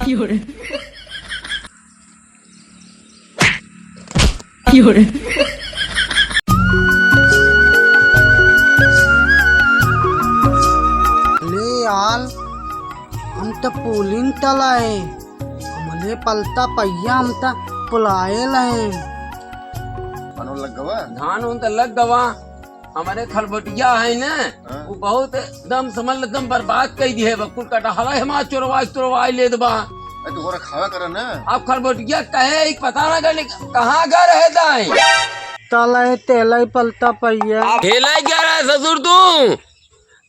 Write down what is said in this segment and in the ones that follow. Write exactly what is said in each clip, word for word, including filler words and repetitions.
की हो रे? की हो रे? ले यार, हम त पुलिन तलाए, हमले पलता पहिया, हम त पुलाए लाए। धान उन लग गवा? धान उन त लग गवा। हमरे खरबटिया है न, हाँ। वो बहुत एकदम समझ ल एकदम बर्बाद कइ दिहे बा। कुल कटहरा हमार चोरवाइ चोरवाइ लेत बा। ए, तोहरा खावा करे न। अब खरबटिया कहे, ई पता न गए कहाँ गए रहे दाई। तले तेले पलता पहिया। खेले क्या रहा ससुर तू?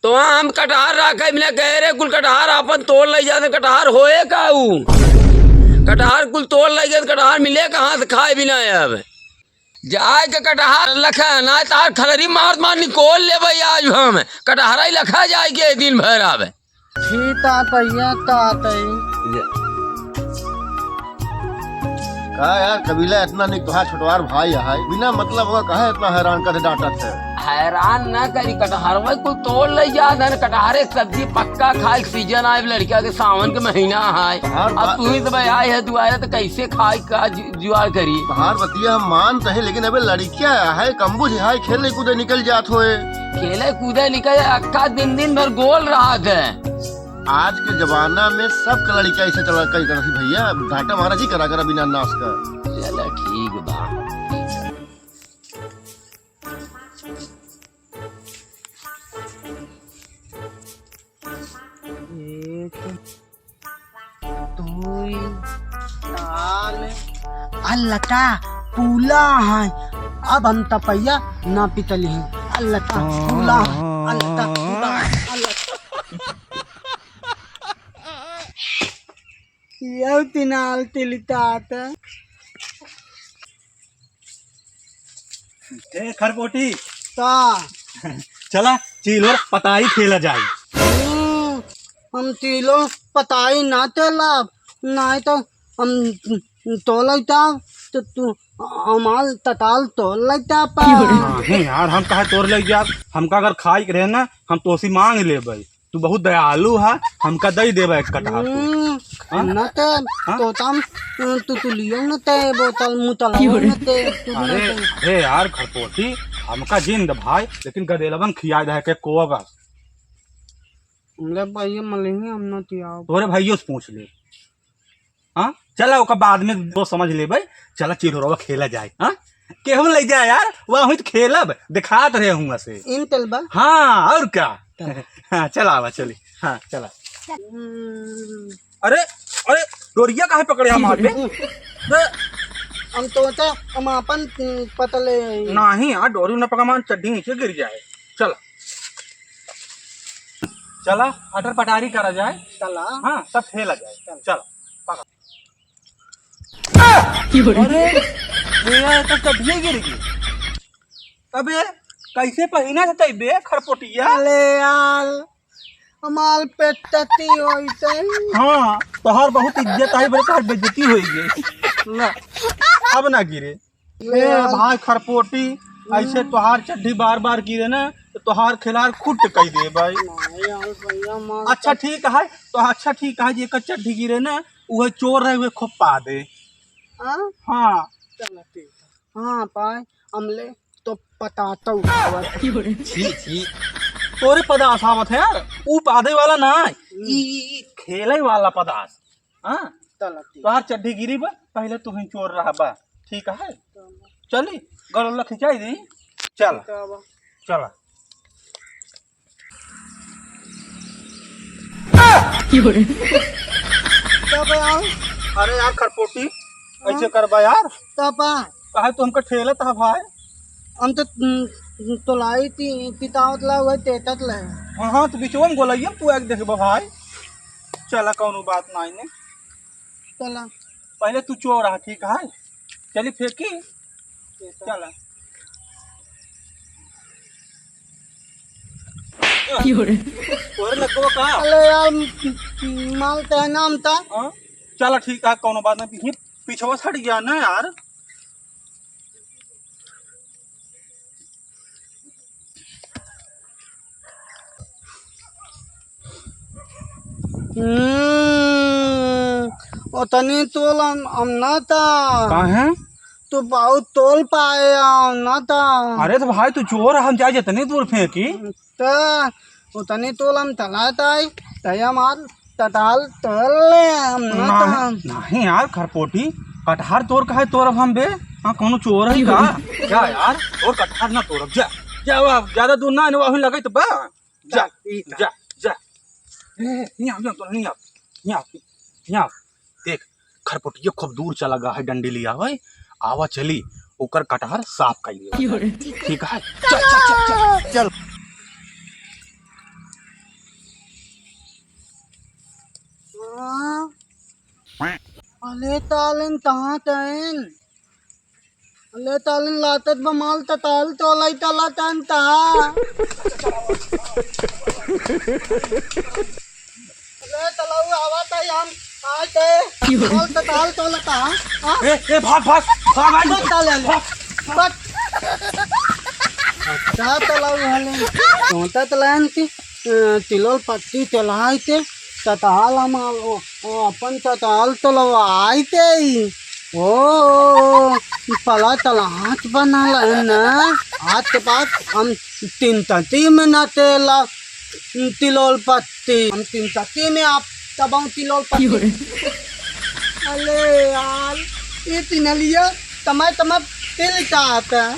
तो वहाँ हम कटहर रखे बिना कहे रे, कुल कटहर आपन तोड़ लइ जाते, कटहर होए का ऊ? कटहर कुल तोड़ लइ जाते, कटहर मिले कहाँ से खाए बिना अब? जाए के कटहर लखा, ना तार खलरी मार मार निकोल लेबे आज हम। कटहरा ही लखा जाए के दिन भर आवे। ठीक ता पहिया ता तई। का यार कबीला इतना निक तोहार छोटवार भाई है, बिना मतलब का काहे इतना हैरान करे डांटत है? हैरान ना करी, कटहरवा कुल तोड़ लइ जात है ना, कटहरे सब्जी पक्का खाए के सीजन आए, लड़का के सावन के महीना है। तोहार अब बा- तू ही तो भाई आए है दुआरे तो कैसे खाए का जु-, जुआर करी। तोहार बतिया हम मानत है, लेकिन अबे लड़किया है, कम्बुझ है, खेले कूदे निकल जात होए। खेले कूदे निकल, अक्का दिन दिन भर गोल रहत है। आज के जमाना में सब के लड़किया ऐसे चला कई करत ही भैया, डांटा मारा जी करा करा बिना नाश का। चला ठीक बा। एक, दुई, ताल, आ लटा, पूला है। अब हम तपैया ना पितली हैं। आ लटा, पूला है। आ लटा, पूला है। आ लटा। यौ तिनाल तिलितात। ए खरपोटी। का? चला, चील और पताई खेला जाए। हम्म, हम चीलो पताई ना तेलब, नाहीं तो हम तोलैता, तो तू हमार तताल तोल लैता पा। नहीं यार, हम काहे तोड़ ले यार, हमका अगर खाई के रहे ना, हम तोसी मांग लेबै। तू बहुत दयालु है, हमका दई देबा एक कटहर तू। हम्म, हाँ? न ते हाँ? तोताम, तू, तू लियो न ते बोतल मुतल न ते, तू न अरे, ते। अरे यार खरपोटी, हमका जिंद भाई, लेकिन गदेलवन खिया दे के कोवा बस। ले भाई, ये मलिंगे हम न तियाओ। तोरे भाइयों से पूछ ले। हाँ, चला, ओका बाद में वो समझ लेबै। चला, चिरहोरवा खेला जाए। हाँ, केहू ले जाए यार, वह हुई तो खेलब, दिखात रहे हुआ से। इन तेल बा? हाँ, और क्या? चला। हाँ, चला, आवा, चली। हाँ, चला। हम्म। अरे, अरे, डोरिया काहे पकड़े हम हाथ में? अरे, हम तो बता, हम अपन, हम्म, पतले। नहीं यार, डोरी न पकड़ा, मान चड्डी नीचे गिर जाए। चला। चला, अटर पटारी करा जाए। चला। हाँ, तब खेला जाए। चला। चला, पकड़। अरे, भैया, ये तो चड्ढिया गिर गई। अबे, कैसे पहिना था तै बे, खरपोटिया? अरे यार, हमार पेट तती होई तै। हाँ, तोहार बहुत इज्जत आई, बड़े तोहार बेइज्जती होई गई। ना, अब ना गिरे। ए भाई खरपोटी, ऐसे तोहार चड्ढी बार बार गिरे ना, तो तोहार खिलार खुट कई दे भाई। नहीं यार भैया, मार अच्छा ठीक है, तो अच्छा ठीक है, जेकर चड्ढी गिरे ना, उहे चोर रहे, उहे खोपा दे। हाँ? हाँ। चल ठीक है। हाँ, पाए, हमले तो पताता उठावत। छी, छी। तोरे पदास आवत है यार, ऊ पादे वाला ना, ई, ई, ई खेले वाला पदास। हाँ? चल, ठीक। तोहार चड्ढी गिरी बा, पहले तू ही चोर रहा बा, ठीक है? चल। चली, गड़ोला खिंचाई दी, चल। ठीक है बा। चला। तब यार। अरे यार खरपोटी, हाँ? ऐसे करबा यार। तब आ। काहे तू हमका ठेलत है भाई? हम तो, हम्म, तोलाई ती-, तितावत ला हुआ तेतत ला। हाँ, हाँ, तो बिचवा में गोलैया तू एक देखबा भाई। चला, कौनो बात नाई ने। चला। पहले तू चोर रहा, ठीक है? चली फेंकी। चला। तोरे लगो का? अरे यार, म-, म-, माल तहनाम था। हाँ? चला, ठीक है, कौनो बात नहीं। पीछे, पीछे हट गया ना यार। हम्म। तनी तोल हम, हम ना ता। काहे? तू बहुत तोल पाए हम ना ता। अरे तो भाई तू चोर, हम जाए जितनी दूर फेंकी। त उतनी तोल हम तलात आई, तय हमार तताल तोल ले हम ना ना, ता। नहीं यार खरपोटी, कटहर तोर काहे तोरब हम बे? हाँ, कोनो चोर है का? जा यार, तोर कटहर ना तोरब, जा। जा, वह ज्यादा दूर ना, वहीं लगे तो बा। जा, चल, ठीक है। जा, जा। ए, नहीं आओ, नहीं आओ, नहीं आओ, नहीं आओ। देख, खरपोटिया खूब दूर चला गा है डंडी लिया भाई, आवा चली, ओकर कटहर साफ कर लिया। ठीक है, चल, चल, चल, चल। चल। हाँ? अले तालन कहाँ तैन? अले तालन लातत बमाल तताल तोलाई तला तन ता। अले तलाऊ आवा ताई हम आते। माल तताल तोला ता। हाँ? ए, ए, भाग, भाग, भाग, भाग। बस ताले ले। बस। अच्छा तलाऊ हले। तोता तलायन की, अ, तिलोल पत्ती तलाई ते तताल हम, ओ, ओ, अपन तताल तलवाई ते ही। ओ, पला तलात बनाला है ना। आज के बाद हम तीन तती में ना तेला तिलोल पत्ती। हम तीन तती में आप तबाऊ तिलोल पत्ती। अले यार, ये तिनलिया तमाय तमाय तेल का आता।